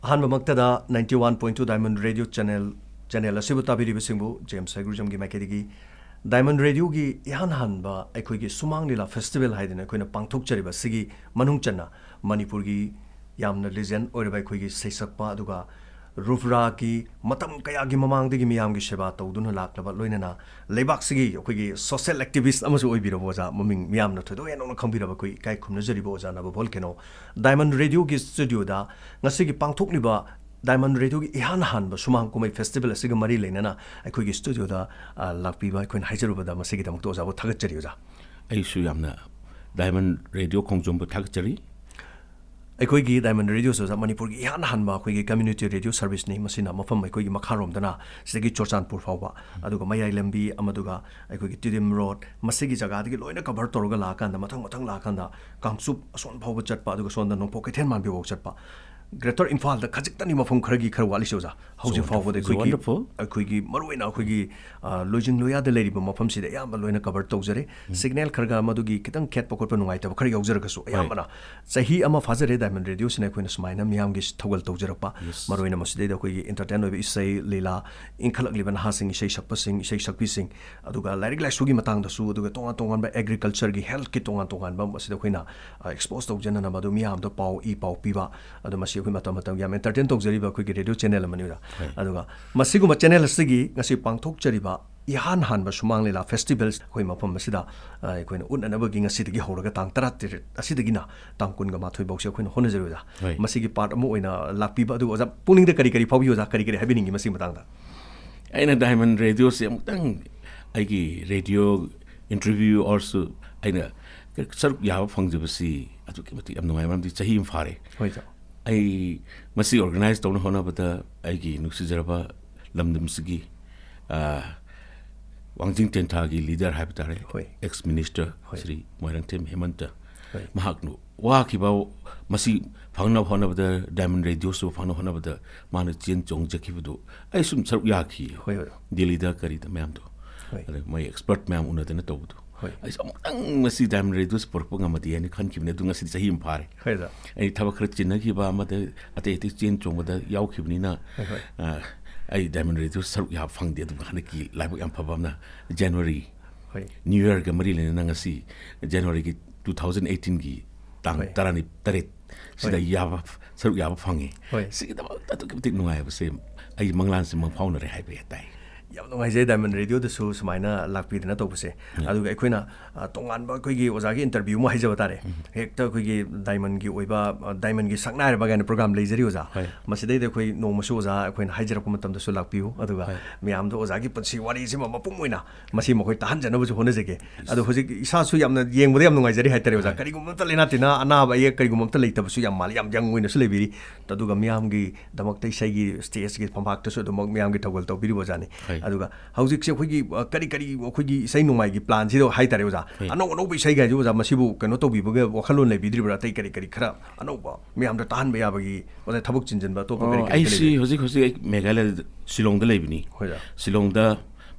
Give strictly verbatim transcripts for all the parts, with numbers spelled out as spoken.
ꯑꯍꯥꯟꯕꯃꯛꯇꯗ ninety one point two Diamond Radio channel, channel ꯑꯁꯤꯕꯨ ꯇꯥꯕꯤꯔꯤꯕꯁꯤꯡꯕꯨ James Saigurjamꯒꯤ ꯃꯥꯏꯀꯩꯗꯒꯤ Diamond Radioꯒꯤ ꯏꯍꯥꯟ ꯍꯥꯟꯕ ꯑꯩꯈꯣꯏꯒꯤ ꯁꯨꯃꯥꯡ ꯂꯤꯂꯥ festival ꯍꯥꯏꯗꯅ ꯑꯩꯈꯣꯏꯅ ꯄꯥꯡꯊꯣꯛꯆꯔꯤꯕ ꯑꯁꯤꯒꯤ ꯃꯅꯨꯡ ꯆꯟꯅ ꯃꯅꯤꯄꯨꯔꯒꯤ ꯌꯥꯝꯅ legend ꯑꯣꯏꯔꯕ ꯑꯩꯈꯣꯏꯒꯤ ꯁꯩꯁꯛꯄ, ꯑꯗꯨꯒ ꯔꯨꯐ꯭ꯔꯥꯒꯤ ꯃꯇꯝ ꯀꯌꯥꯒꯤ ꯃꯃꯥꯡꯗꯒꯤ ꯃꯤꯌꯥꯝꯒꯤ ꯁꯦꯕꯥ ꯇꯧꯗꯨꯅ ꯂꯥꯛꯂꯕ, ꯂꯣꯏꯅꯅ ꯂꯩꯕꯥꯛꯁꯤꯒꯤ ꯑꯩꯈꯣꯏꯒꯤ social activist ꯑꯃꯁꯨ ꯑꯣꯏꯕꯤꯔꯕ ꯑꯣꯖꯥ, ꯃꯃꯤꯡ ꯃꯤꯌꯥꯝꯅ ꯊꯣꯏꯗꯣꯛ ꯍꯦꯟꯗꯣꯛꯅ ꯈꯪꯕꯤꯔꯕ ꯑꯩꯈꯣꯏ ꯏꯀꯥꯏ ꯈꯨꯝꯅꯖꯔꯤꯕ ꯑꯣꯖꯥ ꯅꯕ ꯚꯣꯜꯀꯦꯅꯣ, Diamond Radioꯒꯤ studioꯗ ꯉꯁꯤꯒꯤ ꯄꯥꯡꯊꯣꯛꯂꯤꯕ Diamond Radioꯒꯤ ꯏꯍꯥꯟ ꯍꯥꯟꯕ ꯁꯨꯃꯥꯡ ꯀꯨꯝꯍꯩ festival ꯑꯁꯤꯒ ꯃꯔꯤ ꯂꯩꯅꯅ ꯑꯩꯈꯣꯏꯒꯤ studioꯗ, ꯑ, ꯂꯥꯛꯄꯤꯕ ꯑꯩꯈꯣꯏꯅ ꯍꯥꯏꯖꯔꯨꯕꯗ ꯃꯁꯤꯒꯤꯗꯃꯛꯇ ꯑꯣꯖꯥꯕꯨ ꯊꯥꯒꯠꯆꯔꯤ, ꯑꯣꯖꯥ꯫ ꯑꯩꯁꯨ ꯌꯥꯝꯅ Diamond Radio ꯈꯣꯡꯖꯣꯝꯕꯨ ꯊꯥꯒꯠꯆꯔꯤ꯫ ꯑꯩꯈꯣꯏꯒꯤ Diamond Radioꯁꯨ, ꯑꯣꯖꯥ, ꯃꯅꯤꯄꯨꯔꯒꯤ ꯏꯍꯥꯟ ꯍꯥꯟꯕ ꯑꯩꯈꯣꯏꯒꯤ community radio serviceꯅꯤ꯫ ꯃꯁꯤꯅ ꯃꯐꯝ ꯑꯩꯈꯣꯏꯒꯤ ꯃꯈꯥꯔꯣꯝꯗꯅ ꯁꯤꯗꯒꯤ ꯆꯨꯔꯆꯥꯟꯄꯨꯔ ꯐꯥꯎꯕ, ꯑꯗꯨꯒ ꯃꯌꯥꯏ ꯂꯝꯕꯤ, ꯑꯃꯗꯨꯒ ꯑꯩꯈꯣꯏꯒꯤ ꯇꯤꯗꯤꯝ ꯔꯣꯗ, ꯃꯁꯤꯒꯤ ꯖꯒꯥꯗꯒꯤ ꯂꯣꯏꯅ cover ꯇꯧꯔꯒ ꯂꯥꯛꯑꯀꯥꯟꯗ, ꯃꯊꯪ ꯃꯊꯪ ꯂꯥꯛꯑꯀꯥꯟꯗ ꯀꯥꯡꯆꯨꯞ ꯑꯁꯣꯟ ꯐꯥꯎꯕ ꯆꯠꯄ, ꯑꯗꯨꯒ ꯁꯣꯝꯗ ꯅꯣꯡꯄꯣꯛ ꯀꯩꯊꯦꯜ ꯃꯥꯟꯕꯤ ꯐꯥꯎ ꯆꯠꯄ, Greater ꯏꯝꯐꯥꯜꯗ ꯈꯖꯤꯛꯇꯅꯤ ꯃꯐꯝ ꯈꯔꯒꯤ ꯈꯔ ꯋꯥꯠꯂꯤꯁꯦ, ꯑꯣꯖꯥ꯫ ꯍꯧꯖꯤꯛ Wonderful. ꯐꯥꯎꯕꯗ ꯑꯩꯈꯣꯏꯒꯤ, Wonderful. ꯑꯩꯈꯣꯏꯒꯤ ꯃꯔꯨꯑꯣꯏꯅ ꯑꯩꯈꯣꯏꯒꯤ, ꯑ, ꯂꯣꯏꯖꯤꯡ ꯂꯣꯌꯥꯗ ꯂꯩꯔꯤꯕ ꯃꯐꯝꯁꯤꯗ ꯑꯌꯥꯝꯕ ꯂꯣꯏꯅ cover ꯇꯧꯖꯔꯦ꯫ ꯎꯝ꯫ Signal ꯈꯔꯒ ꯃꯗꯨꯒꯤ ꯈꯤꯇꯪ ꯈꯦꯠꯄ ꯈꯣꯠꯄ ꯅꯨꯡꯉꯥꯏꯇꯕ ꯈꯔ ꯌꯥꯎꯖꯔꯒꯁꯨ, ꯍꯣꯏ꯫ ꯑꯌꯥꯝꯕꯅ ꯆꯍꯤ ꯑꯃ ꯐꯥꯖꯔꯦ Diamond Radioꯁꯤꯅ ꯑꯩꯈꯣꯏꯅ ꯁꯨꯃꯥꯏꯅ ꯃꯤꯌꯥꯝꯒꯤ ꯊꯧꯒꯜ ꯇꯧꯖꯔꯛꯄ꯫ Yes. ꯃꯔꯨꯑꯣꯏꯅ ꯃꯁꯤꯗꯩꯗ ꯑꯩꯈꯣꯏꯒꯤ entertain ꯑꯣꯏꯕ ꯏꯁꯩ ꯂꯤꯂꯥ, ꯏꯟꯈꯠꯂꯛꯂꯤꯕ ꯅꯍꯥꯁꯤꯡ, ꯏꯁꯩ ꯁꯛꯄꯁꯤꯡ, ꯏꯁꯩ ꯁꯛꯄꯤꯁꯤꯡ, ꯑꯗꯨꯒ ꯂꯥꯏꯔꯤꯛ ꯂꯥꯏꯁꯨꯒꯤ ꯃꯇꯥꯡꯗꯁꯨ, ꯑꯗꯨꯒ ꯇꯣꯉꯥꯟ ꯇꯣꯉꯥꯟꯕ agricultureꯒꯤ, healthꯀꯤ ꯇꯣꯉꯥꯟ ꯇꯣꯉꯥꯟꯕ ꯃꯁꯤꯗ ꯑꯩꯈꯣꯏꯅ, ꯑ, expose ꯇꯧꯖꯅꯅꯕ ꯑꯗꯨ ꯃꯤꯌꯥꯝꯗ ꯄꯥꯎ, ꯏ ꯄꯥꯎ ꯄꯤꯕ, ꯑꯗꯣ ꯃꯁꯤ ꯑꯩꯈꯣꯏ ꯃꯇꯝ ꯃꯇꯝꯒꯤ ꯌꯥꯝ entertain ꯇꯧꯖꯔꯤꯕ ꯑꯩꯈꯣꯏꯒꯤ radio channel ꯑꯃꯅꯤ, ꯑꯣꯖꯥ꯫ ꯍꯣꯏ꯫ ꯑꯗꯨꯒ ꯃꯁꯤꯒꯨꯝꯕ channel ꯑꯁꯤꯒꯤ ꯉꯁꯤ ꯄꯥꯡꯊꯣꯛꯆꯔꯤꯕ ꯏꯍꯥꯟ ꯍꯥꯟꯕ ꯁꯨꯃꯥꯡ ꯂꯤꯂꯥ festival ꯑꯩꯈꯣꯏ ꯃꯐꯝ ꯑꯁꯤꯗ, ꯑ, ꯑꯩꯈꯣꯏꯅ ꯎꯠꯅꯅꯕꯒꯤ ꯉꯁꯤꯗꯒꯤ ꯍꯧꯔꯒ ꯇꯥꯡ ꯇꯔꯥꯇꯔꯦꯠ ꯑꯁꯤꯗꯒꯤꯅ ꯇꯥꯡ ꯀꯨꯟꯒ ꯃꯥꯊꯣꯏ ꯐꯥꯎꯁꯦ ꯑꯩꯈꯣꯏꯅ ꯍꯣꯠꯅꯖꯔꯤ, ꯑꯣꯖꯥ꯫ ꯍꯣꯏ꯫ ꯃꯁꯤꯒꯤ part ꯑꯃ ꯑꯣꯏꯅ ꯂꯥꯛꯄꯤꯕ, ꯑꯗꯨꯒ ꯑꯣꯖꯥ ꯄꯨꯛꯅꯤꯡꯗ ꯀꯔꯤ ꯀꯔꯤ ꯐꯥꯎꯕꯤ, ꯑꯣꯖꯥ? ꯀꯔꯤ ꯀꯔꯤ ꯍꯥꯏꯕꯤꯅꯤꯡꯉꯤ ꯃꯁꯤꯒꯤ ꯃꯇꯥꯡꯗ? ꯑꯩꯅ Diamond Radioꯁꯦ ꯑꯃꯨꯛꯇꯪ ꯑꯩꯒꯤ radio interview ꯑꯣꯏꯔꯁꯨ ꯑꯩꯅ ꯁꯔꯨꯛ ꯌꯥꯕ ꯐꯪꯖꯕꯁꯤ ꯑꯗꯨꯛꯀꯤ ꯃꯇꯤꯛ ꯌꯥꯝ ꯅꯨꯡꯉꯥꯏ, ꯃꯔꯝꯗꯤ ꯆꯍꯤ ꯑꯃ ꯐꯥꯔꯦ꯫ ꯍꯣꯏ, ꯁꯥꯔ꯫ ꯑꯩ ꯃꯁꯤ organize ꯇꯧꯅ ꯍꯣꯠꯅꯕꯗ ꯑꯩꯒꯤ ꯅꯨꯡꯁꯤꯖꯔꯕ ꯂꯝꯗꯝꯁꯤꯒꯤ, ꯑ, ꯋꯥꯡꯖꯤꯡ ꯇꯦꯟꯊꯥꯒꯤ leader ꯍꯥꯏꯕ ꯇꯥꯔꯦ, ꯍꯣꯏ꯫ Ex minister ꯍꯣꯏ꯫ ꯁ꯭ꯔꯤ ꯃꯣꯏꯔꯥꯡꯊꯦꯝ ꯍꯦꯃꯟꯇ, ꯍꯣꯏ꯫ ꯃꯍꯥꯛꯅ ꯋꯥꯈꯤꯕ, ꯃꯁꯤ ꯐꯪꯅꯕ ꯍꯣꯠꯅꯕꯗ, Diamond Radioꯁꯨ ꯐꯪꯅꯕ ꯍꯣꯠꯅꯕꯗ ꯃꯥꯅ ꯆꯦꯟ ꯆꯣꯡꯖꯈꯤꯕꯗꯨ ꯑꯩ ꯁꯨꯝ ꯁꯔꯨꯛ ꯌꯥꯈꯤ꯫ ꯍꯣꯏ, ꯍꯣꯏ꯫ ꯗꯦꯜꯂꯤꯗ ꯀꯔꯤꯗ ꯃꯌꯥꯝꯗꯣ꯫ ꯍꯣꯏ꯫ ꯑꯗ ꯃꯣꯏ expert ꯃꯌꯥꯝ ꯎꯅꯗꯅ ꯇꯧꯕꯗꯣ꯫ ꯑꯩꯁꯨ ꯑꯃꯨꯛꯇꯪ ꯃꯁꯤ ꯗꯥꯏꯃꯟ ꯔꯦꯗꯤꯑꯣꯁꯤ ꯄꯨꯔꯛꯄ ꯉꯝꯃꯗꯤ ꯍꯥꯏꯅ ꯈꯟꯈꯤꯕꯅꯤ, ꯑꯗꯨ ꯉꯁꯤꯗꯤ ꯆꯍꯤ ꯑꯃ ꯐꯥꯔꯦ꯫ ꯑꯩ ꯊꯕꯛ ꯈꯔ ꯆꯤꯟꯅꯈꯤꯕ ꯑꯃꯗ, ꯑꯇꯩ ꯑꯇꯩ ꯆꯦꯟ ꯆꯣꯡꯕꯗ ꯌꯥꯎꯈꯤꯕꯅꯤꯅ, ꯑ, ꯑꯩ ꯗꯥꯏꯃꯟ ꯔꯦꯗꯤꯑꯣ ꯁꯔꯨꯛ ꯌꯥꯕ ꯐꯪꯗꯦ꯫ ꯑꯗꯨꯕꯨ ꯍꯟꯗꯛꯀꯤ ꯂꯥꯏꯕꯛ ꯌꯥꯝ ꯐꯕ ꯑꯃꯅ, ꯖꯅꯋꯥꯔꯤ, ꯍꯣꯏ꯫ ꯅ꯭ꯌꯨ ꯌꯔꯒ ꯃꯔꯤ ꯂꯩꯅꯅ ꯉꯁꯤ ꯖꯅꯋꯥꯔꯤꯒꯤ two thousand eighteenꯒꯤ ꯇꯥꯡ ꯍꯣꯏ꯫ ꯇꯔꯥꯇꯔꯦꯠ ꯁꯤꯗ ꯍꯣꯏ꯫ ꯌꯥꯕ, ꯁꯔꯨꯛ ꯌꯥꯕ ꯐꯪꯉꯦ꯫ ꯍꯣꯏ꯫ ꯁꯤꯒꯤꯗꯃꯛꯇ ꯑꯗꯨꯛꯀꯤ ꯃꯇꯤꯛ ꯅꯨꯡꯉꯥꯏꯕꯁꯦ ꯑꯩ ꯃꯪꯂꯥꯟꯁꯦ ꯃꯪꯐꯥꯎꯅꯔꯦ ꯍꯥꯏꯕ ꯌꯥꯏ꯫ ꯌꯥꯝ ꯅꯨꯡꯉꯥꯏꯖꯩ ꯗꯥꯏꯃꯟ ꯔꯦꯗꯤꯑꯣꯗꯁꯨ ꯁꯨꯃꯥꯏꯅ ꯂꯥꯛꯄꯤꯗꯅ ꯇꯧꯕꯁꯦ꯫ ꯎꯝ꯫ ꯑꯗꯨꯒ ꯑꯩꯈꯣꯏꯅ, ꯑ, ꯇꯣꯉꯥꯟꯕ ꯑꯩꯈꯣꯏꯒꯤ ꯑꯣꯖꯥꯒꯤ interview ꯑꯃ ꯍꯥꯏꯖꯕ ꯇꯥꯔꯦ꯫ ꯎꯝ꯫ ꯍꯦꯛꯇ ꯑꯩꯈꯣꯏꯒꯤ ꯗꯥꯏꯃꯟꯒꯤ ꯑꯣꯏꯕ, ꯑ, ꯗꯥꯏꯃꯟꯒꯤ ꯁꯛꯅꯥꯏꯔꯕ ꯀꯥꯏꯅ program ꯂꯩꯖꯔꯤ ꯑꯣꯖꯥ꯫ ꯍꯣꯏ꯫ ꯃꯁꯤꯗꯩꯗ ꯑꯩꯈꯣꯏ ꯅꯣꯡꯃꯁꯨ ꯑꯣꯖꯥ ꯑꯩꯈꯣꯏꯅ ꯍꯥꯏꯖꯔꯛꯄ ꯃꯇꯝꯗꯁꯨ ꯂꯥꯛꯄꯤꯌꯨ꯫ ꯑꯗꯨꯒ ꯍꯣꯏ꯫ ꯃꯌꯥꯝꯗ ꯑꯣꯖꯥꯒꯤ ꯄꯨꯟꯁꯤ ꯋꯥꯔꯤꯁꯤꯃ ꯃꯄꯨꯡ ꯑꯣꯏꯅ ꯃꯁꯤ ꯃꯈꯣꯏ ꯇꯥꯍꯟꯖꯅꯕꯁꯨ ꯍꯣꯠꯅꯖꯒꯦ꯫ ꯑꯗꯣ ꯍꯧꯖꯤꯛ ꯏꯁꯥꯁꯨ ꯌꯥꯝꯅ ꯌꯦꯡꯕꯗ ꯌꯥꯝ ꯅꯨꯡꯉꯥꯏꯖꯔꯤ ꯍꯥꯏꯇꯥꯔꯦ ꯑꯣꯖꯥ꯫ ꯍꯣꯏ꯫ ꯀꯔꯤꯒꯨꯝꯕ ꯑꯝꯇ ꯂꯩꯅꯥ ꯇꯤꯟꯅꯥ, ꯑꯅꯥꯕ ꯑꯌꯦꯛ ꯀꯔꯤꯒꯨꯝꯕ ꯑꯝꯇ ꯂꯩꯇꯕꯁꯨ ꯌꯥꯝ ꯃꯥꯜꯂꯤ, ꯌꯥꯝ ꯌꯪ ꯑꯣꯏꯅꯁꯨ ꯂꯩꯕꯤꯔꯤ꯫ ꯑꯗꯨꯒ ꯃꯤꯌꯥꯝꯒꯤꯗꯃꯛꯇ ꯏꯁꯩꯒꯤ stageꯀꯤ ꯐꯝꯄꯥꯛꯇꯁꯨ ꯑꯗꯨꯃꯛ ꯃꯤꯌꯥꯝꯒꯤ ꯊꯧꯒꯜ ꯇꯧꯕꯤꯔꯤꯕ ꯑꯣꯖꯥꯅꯤ꯫ ꯍꯣꯏ꯫ ꯑꯗꯨꯒ ꯍꯧꯖꯤꯛꯁꯦ ꯑꯩꯈꯣꯏꯒꯤ, ꯑ, ꯀꯔꯤ ꯀꯔꯤ ꯑꯩꯈꯣꯏꯒꯤ ꯏꯁꯩ ꯅꯣꯡꯃꯥꯏꯒꯤ planꯁꯤꯗ ꯍꯥꯏꯇꯥꯔꯦ ꯑꯣꯖꯥ, ꯍꯣꯏ꯫ ꯑꯅꯧ ꯑꯅꯧꯕ ꯏꯁꯩ ꯀꯥꯏꯁꯦ ꯑꯣꯖꯥ, ꯃꯁꯤꯕꯨ ꯀꯩꯅꯣ ꯇꯧꯕꯤꯕꯒ ꯋꯥꯈꯜꯂꯣꯟ ꯂꯩꯕꯤꯗ꯭ꯔꯤꯕ꯭ꯔꯥ? ꯑꯇꯩ ꯀꯔꯤ ꯀꯔꯤ ꯈꯔ ꯑꯅꯧꯕ ꯃꯤꯌꯥꯝꯗ ꯇꯥꯍꯟꯕ ꯌꯥꯕꯒꯤ, ꯑꯣꯖꯥ, ꯊꯕꯛ ꯆꯤꯟꯖꯟꯕ ꯑꯇꯣꯞꯄ ꯀꯔꯤ ꯑꯣ, ꯀꯔꯤ ꯑꯩꯁꯤ ꯂꯩꯕꯤꯕ꯭ꯔꯥ? ꯍꯧꯖꯤꯛ ꯍꯧꯖꯤꯛ ꯑꯩ ꯃꯦꯘꯥꯂꯌꯗ, ꯁꯤꯂꯣꯡꯗ ꯂꯩꯕꯅꯤ꯫ ꯍꯣꯏ, ꯑꯣꯖꯥ꯫ ꯁꯤꯂꯣꯡꯗ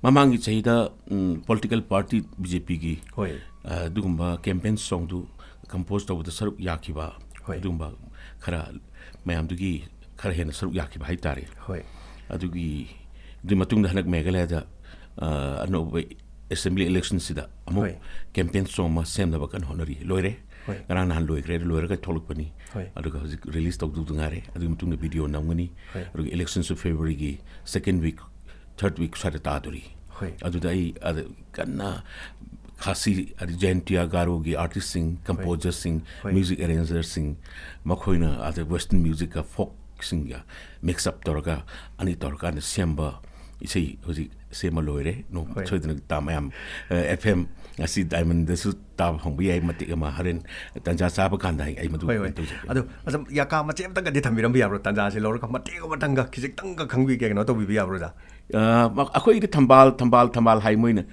ꯃꯃꯥꯡꯒꯤ ꯆꯍꯤꯗ, ꯎꯝ, political party BJPꯒꯤ, ꯍꯣꯏ꯫ ꯑ, ꯑꯗꯨꯒꯨꯝꯕ campaign songꯗꯨ compose ꯇꯧꯕꯗ ꯁꯔꯨꯛ ꯌꯥꯈꯤꯕ, ꯍꯣꯏ꯫ ꯑꯗꯨꯒꯨꯝꯕ ꯈꯔ ꯃꯌꯥꯝꯗꯨꯒꯤ ꯈꯔ ꯍꯦꯟꯅ ꯁꯔꯨꯛ ꯌꯥꯈꯤꯕ ꯍꯥꯏꯇꯥꯔꯦ꯫ ꯍꯣꯏ꯫ ꯑꯗꯨꯒꯤ, ꯑꯗꯨꯒꯤ ꯃꯇꯨꯡꯗ ꯍꯟꯗꯛ ꯃꯦꯘꯥꯂꯌꯗ, ꯑ, ꯑꯅꯧꯕ assembly electionꯁꯤꯗ ꯑꯃꯨꯛ ꯍꯣꯏ꯫ Campaign song ꯑꯃ ꯁꯦꯝꯅꯕ ꯀꯟꯅ ꯍꯣꯠꯅꯔꯤ꯫ ꯂꯣꯏꯔꯦ꯫ ꯍꯣꯏ꯫ ꯉꯔꯥꯡ ꯅꯍꯥꯟ ꯂꯣꯏꯈ꯭ꯔꯦ, ꯂꯣꯏꯔꯒ ꯊꯣꯛꯂꯛꯄꯅꯤ꯫ ꯍꯣꯏ꯫ ꯑꯗꯨꯒ ꯍꯧꯖꯤꯛ release ꯇꯧꯗꯧꯗ ꯉꯥꯏꯔꯦ꯫ ꯑꯗꯨꯒꯤ ꯃꯇꯨꯡꯗ video ꯅꯝꯒꯅꯤ꯫ ꯍꯣꯏ꯫ ꯑꯗꯨꯒ electionꯁꯨ Februaryꯒꯤ second week, third week ꯁ꯭ꯋꯥꯏꯗ ꯇꯥꯗꯣꯔꯤ꯫ ꯍꯣꯏ꯫ ꯑꯗꯨꯗ ꯑꯩ ꯑꯗ ꯀꯟꯅ ꯈꯥꯁꯤ, ꯑꯗꯩ ꯖꯌꯟꯇꯤꯌꯥ ꯒꯥꯔꯣꯒꯤ artistꯁꯤꯡ, ꯍꯣꯏ꯫ Composerꯁꯤꯡ, ꯍꯣꯏ꯫ Music arrangerꯁꯤꯡ, ꯃꯈꯣꯏꯅ ꯑꯗ western musicꯀ folkꯁꯤꯡꯒ mix up ꯇꯧꯔꯒ ꯑꯅꯤ ꯇꯧꯔꯀꯥꯟꯗ ꯁꯦꯝꯕ ꯏꯁꯩ ꯍꯧꯖꯤꯛ ꯁꯦꯝꯕ ꯂꯣꯏꯔꯦ꯫ ꯅꯣꯡ ꯍꯣꯏ꯫ ꯁꯣꯏꯗꯅ ꯇꯥ ꯃꯌꯥꯝ, ꯑ, FM ꯉꯁꯤ Diamondꯗꯁꯨ ꯇꯥꯕ ꯐꯪꯕ ꯌꯥꯏ꯫ ꯃꯇꯦꯛ ꯑꯃ ꯍꯣꯔꯦꯟ ꯇꯥꯟꯖꯥ ꯆꯥꯕ ꯀꯥꯟꯗ ꯑꯩ, ꯑꯩ ꯃꯗꯨ ꯍꯣꯏ, ꯍꯣꯏ꯫ ꯀꯩꯅꯣ ꯇꯧꯖꯒꯦ꯫ ꯑꯗꯣ, ꯑꯗꯨꯝ ꯌꯥꯀꯥ ꯃꯆꯦꯠ ꯑꯝꯇꯪꯒꯗꯤ ꯊꯝꯕꯤꯔꯝꯕ ꯌꯥꯕ꯭ꯔꯣ? ꯇꯥꯟꯖꯥꯁꯦ ꯂꯧꯔꯒ ꯃꯇꯦꯛ ꯑꯃꯇꯪꯒ, ꯈꯤꯖꯤꯛꯇꯪꯒ ꯈꯪꯕꯤꯒꯦ, ꯀꯩꯅꯣ ꯇꯧꯕꯤꯕ ꯌꯥꯕ꯭ꯔꯣ, ꯑꯣꯖꯥ? ꯑ, ꯃ-, ꯑꯩꯈꯣꯏꯒꯤꯗꯤ ꯊꯝꯕꯥꯜ, ꯊꯝꯕꯥꯜ, ꯊꯝꯕꯥꯜ ꯍꯥꯏ ꯃꯣꯏꯅ꯫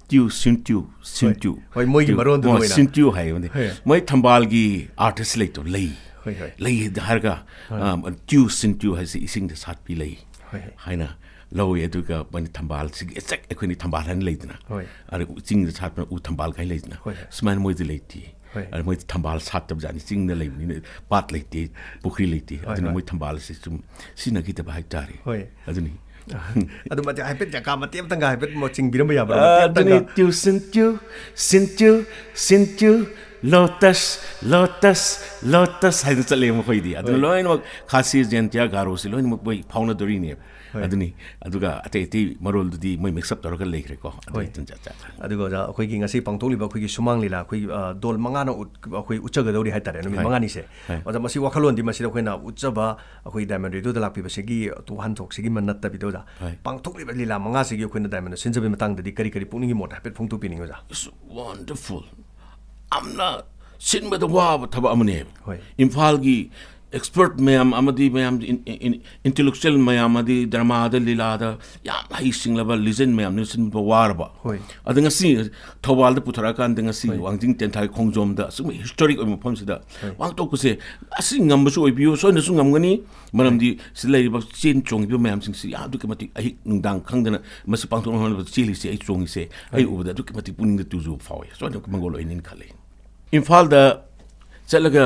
ꯇ꯭ꯌꯨ, ꯁꯤꯟꯇ꯭ꯌꯨ, ꯍꯣꯏ꯫ ꯁꯤꯟꯇ꯭ꯌꯨ꯫ ꯍꯣꯏ, ꯃꯣꯏꯒꯤ ꯇ꯭ꯌꯨ꯫ ꯃꯔꯣꯟꯗꯨꯅ ꯑꯣ, ꯑꯣꯏꯅ꯫ ꯁꯤꯟꯇ꯭ꯌꯨ ꯍꯥꯏ ꯃꯣꯏꯗꯤ꯫ ꯍꯣꯏ꯫ ꯃꯣꯏ ꯊꯝꯕꯥꯜꯒꯤ artist ꯂꯩꯇ꯭ꯔꯣ? ꯂꯩ꯫ ꯍꯣꯏ, ꯍꯣꯏ꯫ ꯂꯩ ꯍꯥꯏꯔꯒ, ꯍꯣꯏ꯫ ꯑ, ꯇ꯭ꯌꯨ, ꯁꯤꯟꯇ꯭ꯌꯨ ꯍꯥꯏꯁꯦ ꯏꯁꯤꯡꯗ ꯁꯥꯠꯄꯤ ꯂꯩ ꯍꯣꯏ, ꯍꯣꯏ꯫ ꯍꯥꯏꯅ ꯂꯧꯏ꯫ ꯑꯗꯨꯒ ꯃꯣꯏꯅ ꯊꯝꯕꯥꯜꯁꯤꯒꯤ ꯑꯦꯛꯖꯦꯛ ꯑꯩꯈꯣꯏꯅ ꯊꯝꯕꯥꯜ ꯍꯥꯏꯅ ꯂꯩꯗꯅ, ꯍꯣꯏ꯫ ꯑꯗ ꯆꯤꯡꯗ ꯁꯥꯠꯄ ꯎ ꯊꯝꯕꯥꯜ ꯀꯥꯏꯅ ꯂꯩꯗꯅ, ꯍꯣꯏ, ꯍꯣꯏ꯫ ꯁꯨꯃꯥꯏꯅ ꯃꯣꯏꯗꯤ ꯂꯩꯇꯦ꯫ ꯍꯣꯏ꯫ ꯑꯗ ꯃꯣꯏꯗꯤ ꯊꯝꯕꯥꯜ ꯁꯥꯠꯇꯕ ꯖꯥꯠꯅꯤ, ꯆꯤꯡꯗ ꯂꯩꯕꯅꯤꯅ ꯄꯥꯠ ꯂꯩꯇꯦ, ꯄꯨꯈ꯭ꯔꯤ ꯂꯩꯇꯦ꯫ ꯍꯣꯏ, ꯑꯗꯨꯅ ꯍꯣꯏ꯫ ꯃꯣꯏ ꯊꯝꯕꯥꯜꯁꯦ ꯁꯨꯝ ꯁꯤꯖꯤꯟꯅꯈꯤꯗꯕ ꯍꯥꯏꯇꯥꯔꯦ꯫ ꯍꯣꯏ꯫ ꯑꯗꯨꯅꯤ꯫ ꯑꯗꯨ ꯃꯇꯦꯛ ꯍꯥꯏꯐꯦꯠ ꯖꯒꯥ ꯃꯇꯦꯛ ꯑꯃꯇꯪꯒ ꯍꯥꯏꯐꯦꯠ ꯃꯣ-, ꯆꯤꯡꯕꯤꯔꯝꯕ ꯌꯥꯕ꯭ꯔꯥ? ꯑꯗꯨꯅꯤ ꯃꯇꯦꯛ ꯑꯃꯇꯪꯒ꯫ ꯇ꯭ꯌꯨꯁꯟ ꯇ꯭ꯌꯨ ꯁꯤꯟ ꯇ꯭ꯌꯨ ꯁꯤꯟ ꯇ꯭ꯌꯨ ꯂꯣꯇꯁ ꯂꯣꯇꯁ ꯂꯣꯇꯁ ꯍꯥꯏꯗꯅ ꯆꯠꯂꯦ ꯃꯈꯣꯏꯗꯤ꯫ ꯑꯗꯨꯅ ꯍꯣꯏ꯫ ꯂꯣꯏꯅꯃꯛ ꯈꯥꯁꯤ, ꯖꯌꯟꯇꯤꯌꯥ, ꯒꯥꯔꯣꯁꯤ ꯂꯣꯏꯅꯃꯛ ꯃꯣꯏ ꯐꯥꯎꯅꯗꯣꯔꯤꯅꯦꯕ꯫ ꯍꯣꯏ꯫ ꯑꯗꯨꯅꯤ꯫ ꯑꯗꯨꯒ ꯑꯇꯩ ꯑꯇꯩ ꯃꯔꯣꯜꯗꯨꯗꯤ ꯃꯣꯏ ꯃꯤꯛꯁ ꯑꯞ ꯇꯧꯔꯒ ꯂꯩꯈ꯭ꯔꯦꯀꯣ꯫ ꯑꯗꯨꯒꯤ ꯍꯣꯏ꯫ ꯇꯟꯖꯥ ꯆꯥ ꯆꯥ꯫ ꯑꯗꯨꯒ ꯑꯣꯖꯥ, ꯑꯩꯈꯣꯏꯒꯤ ꯉꯁꯤ ꯄꯥꯡꯊꯣꯛꯂꯤꯕ ꯑꯩꯈꯣꯏꯒꯤ ꯁꯨꯃꯥꯡ ꯂꯤꯂꯥ ꯑꯩꯈꯣꯏ, ꯑ, ꯗꯣꯜ ꯃꯉꯥꯅ ꯎꯠ-, ꯑꯩꯈꯣꯏ ꯎꯠꯆꯒꯗꯧꯔꯤ ꯍꯥꯏꯇꯥꯔꯦ, ꯅꯨꯃꯤꯠ ꯍꯣꯏ꯫ ꯃꯉꯥꯅꯤꯁꯦ꯫ ꯍꯣꯏ꯫ ꯑꯣꯖꯥ, ꯃꯁꯤ ꯋꯥꯈꯜꯂꯣꯟꯗꯤ ꯃꯁꯤꯗ ꯑꯩꯈꯣꯏꯅ ꯎꯠꯆꯕ, ꯑꯩꯈꯣꯏ ꯗꯥꯏꯃꯟ ꯔꯦꯗꯤꯑꯣꯗ ꯂꯥꯛꯄꯤꯕꯁꯤꯒꯤ ꯋꯥꯍꯟꯊꯣꯛꯁꯤꯒꯤ ꯃ-, ꯅꯠꯇꯕꯤꯗ ꯑꯣꯖꯥ, ꯍꯣꯏ꯫ ꯄꯥꯡꯊꯣꯛꯂꯤꯕ ꯂꯤꯂꯥ ꯃꯉꯥꯁꯤꯒꯤ ꯑꯩꯈꯣꯏꯅ ꯗꯥꯏꯃꯟꯗ ꯁꯤꯟꯖꯕꯒꯤ ꯃꯇꯥꯡꯗꯗꯤ ꯀꯔꯤ ꯀꯔꯤ ꯄꯨꯛꯅꯤꯡꯒꯤ ꯃꯣꯠ ꯍꯥꯏꯐꯦꯠ ꯐꯣꯡꯗꯣꯛꯄꯤꯅꯤꯡꯉꯤ ꯑꯣꯖꯥ? It's wonderful. ꯌꯥꯝꯅ ꯁꯤꯟꯕꯗ ꯋꯥꯕ ꯊꯕꯛ ꯑꯃꯅꯦꯕ꯫ ꯍꯣꯏ꯫ ꯏꯝꯐꯥꯜꯒꯤ ꯑꯦꯛꯁꯄꯔꯠ ꯃꯌꯥꯝ ꯑꯃꯗꯤ ꯃꯌꯥꯝ ꯏꯟ-, ꯏꯟ-, ꯏꯟꯇꯦꯂꯦꯛꯆꯨꯋꯦꯜ ꯃꯌꯥꯝ ꯑꯃꯗꯤ ꯗ꯭ꯔꯃꯥꯗ, ꯂꯤꯂꯥꯗ ꯌꯥꯝ ꯍꯩꯁꯤꯡꯂꯕ ꯂꯤꯖꯦꯟ ꯃꯌꯥꯝꯅ ꯁꯤꯟꯕ ꯋꯥꯔꯕ꯫ ꯍꯣꯏ꯫ ꯑꯗ ꯉꯁꯤ ꯊꯧꯕꯥꯜꯗ ꯄꯨꯊꯔꯛꯑꯀꯥꯟꯗ ꯉꯁꯤ ꯍꯣꯏ꯫ ꯋꯥꯡꯖꯤꯡ ꯇꯦꯟꯊꯥ ꯈꯣꯡꯖꯣꯝꯗ ꯑꯁꯨꯝꯕ ꯍꯤꯁꯇꯣꯔꯤꯛ ꯑꯣꯏꯕ ꯃꯐꯝꯁꯤꯗ ꯍꯣꯏ꯫ ꯄꯥꯡꯊꯣꯛꯄꯁꯦ ꯑꯁꯤ ꯉꯝꯕꯁꯨ ꯑꯣꯏꯕꯤꯌꯨ, ꯁꯣꯏꯗꯅꯁꯨ ꯉꯝꯒꯅꯤ꯫ ꯃꯔꯝꯗꯤ ꯁꯤꯗ ꯂꯩꯔꯤꯕ ꯆꯦꯟ ꯆꯣꯡꯉꯤꯕ ꯃꯌꯥꯝꯁꯤꯡꯁꯤ ꯌꯥꯝ ꯑꯗꯨꯛꯀꯤ ꯃꯇꯤꯛ ꯑꯍꯤꯡ ꯅꯨꯡꯗꯥꯡ ꯈꯪꯗꯅ ꯃꯁꯤ ꯄꯥꯡꯊꯣꯛꯅꯕ ꯍꯣꯠꯅꯕꯗ ꯆꯦꯜꯂꯤꯁꯦ, ꯑꯩ ꯆꯣꯡꯉꯤꯁꯦ, ꯑꯩ ꯍꯣꯏ꯫ ꯎꯕꯗ ꯑꯗꯨꯛꯀꯤ ꯃꯇꯤꯛ ꯄꯨꯛꯅꯤꯡꯗ ꯇꯨꯖꯨꯕ ꯐꯥꯎꯋꯦ꯫ ꯁꯣꯏꯗꯅ ꯃꯪꯒꯣꯜ ꯑꯣꯏꯅꯤꯅ ꯈꯜꯂꯤ꯫ ꯏꯝꯐꯥꯜꯗ ꯆꯠꯂꯒ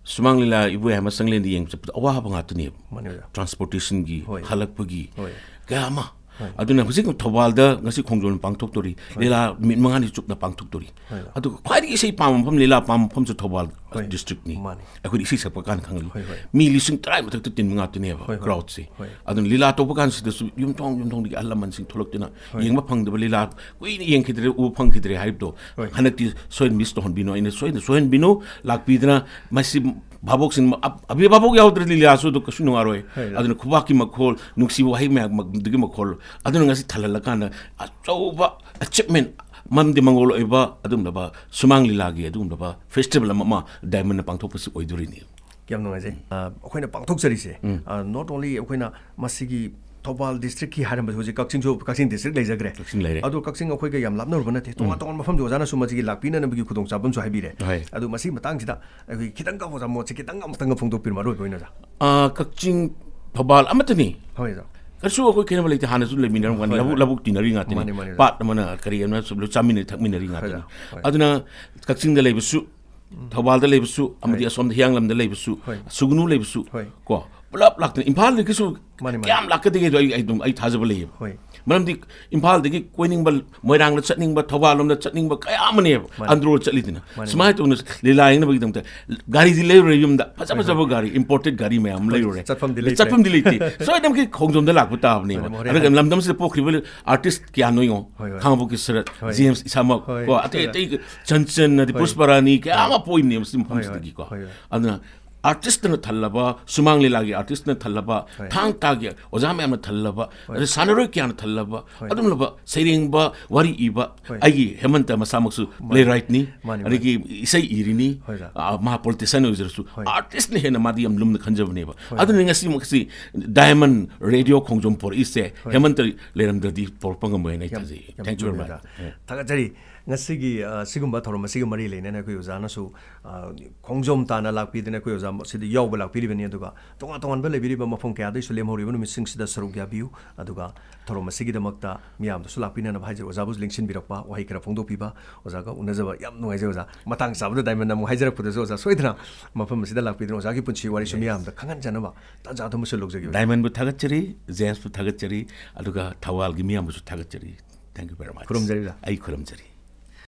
ꯁꯨꯃꯥꯡ ꯂꯤꯂꯥ ꯏꯕꯣꯌꯥꯏꯃ ꯆꯪꯂꯦꯟꯗ ꯌꯦꯡꯕ ꯆꯠꯄꯗ ꯑꯋꯥꯕ ꯉꯥꯛꯇꯅꯦꯕ꯫ ꯃꯥꯅꯦ ꯑꯣꯖꯥ꯫ ꯇ꯭ꯔꯥꯟꯁꯄꯣꯔꯇꯦꯁꯟꯒꯤ, ꯍꯣꯏ꯫ ꯍꯜꯂꯛꯄꯒꯤ ꯍꯣꯏ꯫ ꯀꯌꯥ ꯑꯃ꯫ ꯍꯣꯏ꯫ ꯑꯗꯨꯅ ꯍꯧꯖꯤꯛ ꯊꯧꯕꯥꯜꯗ ꯉꯁꯤ ꯈꯣꯡꯖꯣꯝ ꯄꯥꯡꯊꯣꯛꯇꯣꯔꯤ, ꯍꯣꯏ꯫ ꯂꯤꯂꯥ ꯅꯨꯃꯤꯠ ꯃꯉꯥꯅꯤ ꯆꯨꯞꯅ ꯄꯥꯡꯊꯣꯛꯇꯣꯔꯤ꯫ ꯍꯣꯏ꯫ ꯑꯗꯨꯒ ꯈ꯭ꯋꯥꯏꯗꯒꯤ ꯏꯁꯩ ꯄꯥꯝꯕ ꯃꯐꯝ, ꯂꯤꯂꯥ ꯄꯥꯝꯕ ꯃꯐꯝꯁꯨ ꯊꯧꯕꯥꯜ ꯍꯣꯏ꯫ ꯗꯤꯁꯇ꯭ꯔꯤꯛꯅꯤ꯫ ꯃꯥꯅꯤ꯫ ꯑꯩꯈꯣꯏꯗꯤ ꯏꯁꯩ ꯁꯛꯄ ꯀꯥꯟꯗ ꯈꯪꯍꯜꯂꯤ꯫ ꯍꯣꯏ, ꯍꯣꯏ꯫ ꯃꯤ ꯂꯤꯁꯤꯡ ꯇꯔꯥ ꯃꯊꯛꯇ ꯇꯤꯟꯕ ꯉꯥꯛꯇꯅꯦꯕ ꯍꯣꯏ, ꯍꯣꯏ꯫ ꯀ꯭ꯔꯥꯎꯗꯁꯦ꯫ ꯍꯣꯏ꯫ ꯑꯗꯨꯅ ꯂꯤꯂꯥ ꯇꯧꯕ ꯀꯥꯟꯁꯤꯗꯁꯨ ꯌꯨꯝꯊꯣꯡ ꯌꯨꯝꯊꯣꯡꯗꯒꯤ ꯑꯍꯜ ꯂꯃꯟꯁꯤꯡ ꯊꯣꯛꯂꯛꯇꯨꯅ ꯍꯣꯏ꯫ ꯌꯦꯡꯕ ꯐꯪꯗꯕ, ꯂꯤꯂꯥ ꯀꯨꯏꯅ ꯌꯦꯡꯈꯤꯗ꯭ꯔꯦ, ꯎꯕ ꯐꯪꯈꯤꯗ꯭ꯔꯦ ꯍꯥꯏꯕꯗꯣ ꯍꯣꯏ꯫ ꯍꯟꯗꯛꯇꯤ ꯁꯣꯏꯗꯅ ꯃꯤꯁ ꯇꯧꯍꯟꯕꯤꯅꯣ, ꯑꯩꯅ ꯁꯣꯏꯗꯅ ꯁꯣꯏꯍꯟꯕꯤꯅꯣ, ꯂꯥꯛꯄꯤꯗꯅ ꯃꯁꯤ ꯚꯥꯕꯣꯛꯁꯤꯡ, ꯑꯕ-, ꯑꯕꯦ ꯚꯥꯕꯣꯛ ꯌꯥꯎꯗ꯭ꯔ ꯂꯤꯂꯥꯁꯨ ꯑꯗꯨ ꯀꯩꯁꯨ ꯅꯨꯡꯉꯥꯏꯔꯣꯏ꯫ ꯍꯣꯏ꯫ ꯑꯗꯨꯅ ꯈꯨꯕꯥꯛꯀꯤ ꯃꯈꯣꯜ, ꯅꯨꯡꯁꯤꯕ ꯋꯥꯍꯩ ꯃꯌꯥꯝꯗꯨꯒꯤ ꯃꯈꯣꯜ, ꯑꯗꯨꯅ ꯉꯁꯤ ꯊꯜꯍꯜꯂꯀꯥꯟꯗ ꯑꯆꯧꯕ ꯑꯦꯆꯤꯞꯃꯦꯟ, ꯃꯔꯝꯗꯤ ꯃꯪꯒꯣꯜ ꯑꯣꯏꯕ ꯑꯗꯨꯒꯨꯝꯂꯕ ꯁꯨꯃꯥꯡ ꯂꯤꯂꯥꯒꯤ ꯑꯗꯨꯒꯨꯝꯂꯕ ꯐꯦꯁꯇꯤꯚꯦꯜ ꯑꯃ, ꯑꯃ ꯗꯥꯏꯃꯟꯅ ꯄꯥꯡꯊꯣꯛꯄꯁꯤ ꯑꯣꯏꯗꯣꯔꯤꯅꯤ꯫ ꯌꯥꯝ ꯅꯨꯡꯉꯥꯏꯖꯩ꯫ ꯑ, ꯑꯩꯈꯣꯏꯅ ꯄꯥꯡꯊꯣꯛꯆꯔꯤꯁꯦ, ꯎꯝ꯫ ꯑ, not only ꯑꯩꯈꯣꯏꯅ ꯃꯁꯤꯒꯤ ꯊꯧꯕꯥꯜ ꯗꯤꯁꯇ꯭ꯔꯤꯛꯀꯤ ꯍꯥꯏꯔꯝꯕꯁꯦ, ꯍꯧꯖꯤꯛ ꯀꯛꯆꯤꯡꯁꯨ, ꯀꯛꯆꯤꯡ ꯗꯤꯁꯇ꯭ꯔꯤꯛ ꯂꯩꯖꯈ꯭ꯔꯦ꯫ ꯀꯛꯆꯤꯡ ꯂꯩꯔꯦ꯫ ꯑꯗꯣ ꯀꯛꯆꯤꯡ ꯑꯩꯈꯣꯏꯒ ꯌꯥꯝ ꯂꯥꯞꯅꯔꯨꯕ ꯅꯠꯇꯦ꯫ ꯇꯣꯉꯥꯟ ꯎꯝ꯫ ꯇꯣꯉꯥꯟꯕ ꯃꯐꯝꯁꯨ ꯑꯣꯖꯥꯅꯁꯨ ꯃꯁꯤꯒꯤ ꯂꯥꯛꯄꯤꯅꯅꯕꯒꯤ ꯈꯨꯗꯣꯡꯆꯥꯕ ꯑꯃꯁꯨ ꯍꯥꯏꯕꯤꯔꯦ꯫ ꯍꯣꯏ꯫ ꯑꯗꯨ ꯃꯁꯤꯒꯤ ꯃꯇꯥꯡꯁꯤꯗ ꯑꯩꯈꯣꯏ ꯈꯤꯇꯪꯒ ꯑꯣꯖꯥ ꯃꯣꯠꯁꯦ ꯈꯤꯇꯪ ꯑꯃꯨꯛꯇꯪꯒ ꯐꯣꯡꯗꯣꯛꯄꯤꯔꯣ, ꯑꯔꯣꯏꯕ ꯑꯣꯏꯅ ꯑꯣꯖꯥ꯫ ꯑ, ꯀꯛꯆꯤꯡ ꯊꯧꯕꯥꯜ ꯑꯃꯠꯇꯅꯤ꯫ ꯍꯣꯏ ꯑꯣꯖꯥ꯫ ꯀꯩꯁꯨ ꯑꯩꯈꯣꯏ ꯈꯦꯠꯅꯕ ꯂꯩꯇꯦ꯫ ꯍꯥꯟꯅꯁꯨ ꯂꯩꯃꯤꯟꯅꯔꯝꯒꯅꯤ꯫ ꯍꯣꯏ, ꯂꯧꯕꯨꯛ ꯍꯣꯏ꯫ ꯂꯧꯕꯨꯛ ꯇꯤꯟꯅꯔꯤ ꯉꯥꯛꯇꯅꯤ꯫ ꯃꯥꯅꯤ, ꯃꯥꯅꯤ, ꯑꯣꯖꯥ꯫ ꯄꯥꯠ ꯑꯃꯅ ꯀꯔꯤ ꯑꯃꯅ ꯁꯨꯝ ꯂꯣꯏ ꯆꯥꯃꯤꯟꯅꯩ ꯊꯛꯃꯤꯟꯅꯔꯤ ꯉꯥꯛꯇꯅꯤ꯫ ꯍꯣꯏ, ꯍꯣꯏ꯫ ꯑꯗꯨꯅ ꯀꯛꯆꯤꯡꯗ ꯂꯩꯕꯁꯨ, ꯊꯧꯕꯥꯜꯗ ꯂꯩꯕꯁꯨ, ꯑꯃꯗꯤ ꯍꯣꯏ꯫ ꯑꯁꯣꯝꯗ ꯍꯤꯌꯥꯡꯂꯝꯗ ꯂꯩꯕꯁꯨ, ꯍꯣꯏ꯫ ꯁꯨꯒꯅꯨ ꯂꯩꯕꯁꯨ, ꯍꯣꯏ꯫ ꯀꯣ, ꯄꯨꯂꯞ ꯂꯥꯛꯇꯅ ꯏꯝꯐꯥꯜꯗꯒꯤꯁꯨ ꯃꯥꯅꯤ, ꯃꯥꯅꯤ꯫ ꯀꯌꯥꯝ ꯂꯥꯛꯀꯗꯒꯦꯗꯣ ꯑꯩ, ꯑꯩ ꯑꯗꯨꯝ, ꯑꯩ ꯊꯥꯖꯕ ꯂꯩꯌꯦꯕ꯫ ꯍꯣꯏ꯫ ꯃꯔꯝꯗꯤ ꯏꯝꯐꯥꯜꯗꯒꯤ ꯀꯣꯏꯅꯤꯡꯕ, ꯃꯣꯏꯔꯥꯡꯗ ꯆꯠꯅꯤꯡꯕ, ꯊꯧꯕꯥꯜ ꯂꯣꯝꯗ ꯆꯠꯅꯤꯡꯕ ꯀꯌꯥ ꯑꯃꯅꯦꯕ ꯃꯥꯅꯤ꯫ ꯑꯟꯗ꯭ꯔꯣ ꯆꯠꯂꯤꯗꯨꯅ꯫ ꯃꯥꯅꯤ, ꯁꯨꯃꯥꯏꯅ ꯃꯥꯅꯤ꯫ ꯇꯧꯅ ꯂꯤꯂꯥ ꯌꯦꯡꯅꯕꯒꯤꯗꯃꯛꯇ ꯒꯥꯔꯤꯗꯤ ꯂꯩꯔꯨꯔꯦ ꯌꯨꯝꯗ꯫ ꯐꯖ ꯍꯣꯏ, ꯐꯖꯕ ꯍꯣꯏ꯫ ꯒꯥꯔꯤ, imported ꯒꯥꯔꯤ ꯃꯌꯥꯝ ꯑꯃ ꯍꯣꯏ, ꯂꯩꯔꯨꯔꯦ꯫ ꯆꯠꯐꯝꯗꯤ ꯂꯩꯇ꯭ꯔꯦ꯫ ꯆꯠꯐꯝꯗꯤ ꯂꯩꯇꯦ꯫ ꯁꯣꯏꯗꯅꯃꯛꯀꯤ ꯈꯣꯡꯖꯣꯝꯗ ꯂꯥꯛꯄ ꯇꯥꯕꯅꯦꯕ꯫ ꯃꯥꯅꯤ, ꯃꯥꯅꯤ꯫ ꯑꯗꯨꯒ ꯂꯝꯗꯝꯁꯤꯗ ꯄꯣꯛꯈ꯭ꯔꯤꯕ artist ꯀꯌꯥꯅꯣ ꯌꯦꯡꯉꯣ꯫ ꯍꯣꯏ, ꯍꯣꯏ꯫ ꯈꯥꯉꯕꯣꯛꯀꯤ ꯁꯔꯠ, ꯍꯣꯏ꯫ ꯖꯦꯝꯁ ꯏꯁꯥꯃꯛ, ꯍꯣꯏ꯫ ꯀꯣ, ꯑꯇꯩ ꯍꯣꯏ꯫ ꯑꯇꯩ ꯆꯟꯆꯟ, ꯑꯗꯩ ꯍꯣꯏ꯫ ꯄꯨꯁꯄꯔꯥꯅꯤ ꯀꯌꯥ ꯍꯣꯏ꯫ ꯑꯃ ꯄꯣꯛꯏꯕꯅꯦꯕ ꯁꯤ ꯍꯣꯏ, ꯍꯣꯏ꯫ ꯃꯐꯝꯁꯤꯗꯒꯤꯀꯣ꯫ ꯍꯣꯏ, ꯍꯣꯏ꯫ ꯑꯗꯨꯅ artistꯅ ꯊꯜꯂꯕ, ꯁꯨꯃꯥꯡ ꯂꯤꯂꯥꯒꯤ artistꯅ ꯊꯜꯂꯕ, ꯍꯣꯏ꯫ ꯊꯥꯡ ꯇꯥꯒꯤ ꯑꯣꯖꯥ ꯃꯌꯥꯝꯅ ꯊꯜꯂꯕ, ꯍꯣꯏ꯫ ꯑꯗ ꯁꯥꯟꯅꯔꯣꯏ ꯀꯌꯥꯅ ꯊꯜꯂꯕ, ꯍꯣꯏ꯫ ꯑꯗꯨꯒꯨꯝꯂꯕ ꯁꯩꯔꯦꯡꯕ, ꯋꯥꯔꯤ ꯏꯕ, ꯍꯣꯏ꯫ ꯑꯩꯒꯤ ꯍꯦꯃꯟꯇ ꯃꯁꯥꯃꯛꯁꯨ ꯃꯥꯅꯤ꯫ playwrightꯅꯤ, ꯃꯥꯅꯤ, ꯃꯥꯅꯤ꯫ ꯑꯗꯒꯤ ꯏꯁꯩ ꯏꯔꯤꯅꯤ, ꯍꯣꯏ, ꯑꯣꯖꯥ꯫ ꯑ, ꯃꯍꯥ politician ꯑꯣꯏꯖꯔꯁꯨ, ꯍꯣꯏ꯫ artistꯅ ꯍꯦꯟꯅ ꯃꯥꯗꯤ ꯌꯥꯝ ꯂꯨꯝꯅ ꯈꯟꯖꯕꯅꯦꯕ꯫ ꯍꯣꯏ꯫ ꯑꯗꯨꯅ ꯉꯁꯤꯃꯛꯁꯤ Diamond Radio ꯈꯣꯡꯖꯣꯝ ꯄꯣꯔꯛꯏꯁꯦ ꯍꯣꯏ꯫ ꯍꯦꯃꯟꯇ ꯂꯩꯔꯝꯗ꯭ꯔꯗꯤ ꯄꯣꯔꯛꯄ ꯉꯝꯃꯣꯏ ꯍꯥꯏꯅ ꯑꯩ ꯌꯥꯝ, ꯊꯥꯖꯩ꯫ ꯌꯥꯝ Thank you very ꯆꯨꯝꯃꯦ, much꯫ ꯑꯣꯖꯥ꯫ ꯊꯥꯒꯠꯆꯔꯤ꯫ ꯉꯁꯤꯒꯤ, ꯑ, ꯁꯤꯒꯨꯝꯕ ꯊꯧꯔꯝ ꯑꯁꯤꯒ ꯃꯔꯤ ꯂꯩꯅꯅ ꯑꯩꯈꯣꯏ ꯑꯣꯖꯥꯅꯁꯨ, ꯑ, ꯈꯣꯡꯖꯣꯝ ꯇꯥꯅ ꯂꯥꯛꯄꯤꯗꯅ ꯑꯩꯈꯣꯏ ꯑꯣꯖꯥ ꯁꯤꯗ ꯌꯥꯎꯕ ꯂꯥꯛꯄꯤꯔꯤꯕꯅꯤ꯫ ꯑꯗꯨꯒ ꯇꯣꯉꯥꯟ ꯇꯣꯉꯥꯟꯕ ꯂꯩꯕꯤꯔꯤꯕ ꯃꯐꯝ ꯀꯌꯥꯗꯒꯤꯁꯨ ꯂꯦꯝꯍꯧꯔꯤꯕ ꯅꯨꯃꯤꯠꯁꯤꯡꯁꯤꯗ ꯁꯔꯨꯛ ꯌꯥꯕꯤꯌꯨ꯫ ꯑꯗꯨꯒ ꯊꯧꯔꯝ ꯑꯁꯤꯒꯤꯗꯃꯛꯇ ꯃꯤꯌꯥꯝꯗꯁꯨ ꯂꯥꯛꯄꯤꯅꯅꯕ ꯍꯥꯏꯖꯔꯤ꯫ ꯑꯣꯖꯥꯕꯨ ꯂꯦꯡꯁꯤꯟꯕꯤꯔꯛꯄ, ꯋꯥꯍꯩ ꯈꯔ ꯐꯣꯡꯗꯣꯛꯄꯤꯕ, ꯑꯣꯖꯥꯒ ꯎꯅꯖꯕ ꯌꯥꯝ ꯅꯨꯡꯉꯥꯏꯖꯩ ꯑꯣꯖꯥ꯫ ꯃꯇꯥꯡ ꯆꯥꯕꯗ Diamond ꯑꯃꯨꯛ ꯍꯥꯏꯖꯔꯛꯄꯗꯁꯨ ꯑꯣꯖꯥ ꯁꯣꯏꯗꯅ ꯃꯐꯝ ꯑꯁꯤꯗ ꯂꯥꯛꯄꯤꯗꯨꯅ ꯑꯣꯖꯥꯒꯤ ꯄꯨꯟꯁꯤ ꯋꯥꯔꯤꯁꯨ Yes꯫ ꯃꯤꯌꯥꯝꯗ ꯈꯪꯍꯟꯖꯅꯕ ꯇꯥꯟꯖꯥ ꯑꯗꯨꯃꯁꯨ ꯂꯧꯖꯒꯦ ꯑꯣꯖꯥ꯫ Diamondꯕꯨ ꯊꯥꯒꯠꯆꯔꯤ, Jamesꯄꯨ ꯊꯥꯒꯠꯆꯔꯤ, ꯑꯗꯨꯒ ꯊꯧꯕꯥꯜꯒꯤ ꯃꯤꯌꯥꯝꯕꯨꯁꯨ ꯊꯥꯒꯠꯆꯔꯤ꯫ Thank you very much꯫ ꯈꯨꯔꯨꯝꯖꯔꯤ ꯑꯣꯖꯥ꯫ ꯑꯩ ꯈꯨꯔꯨꯝꯖꯔꯤ꯫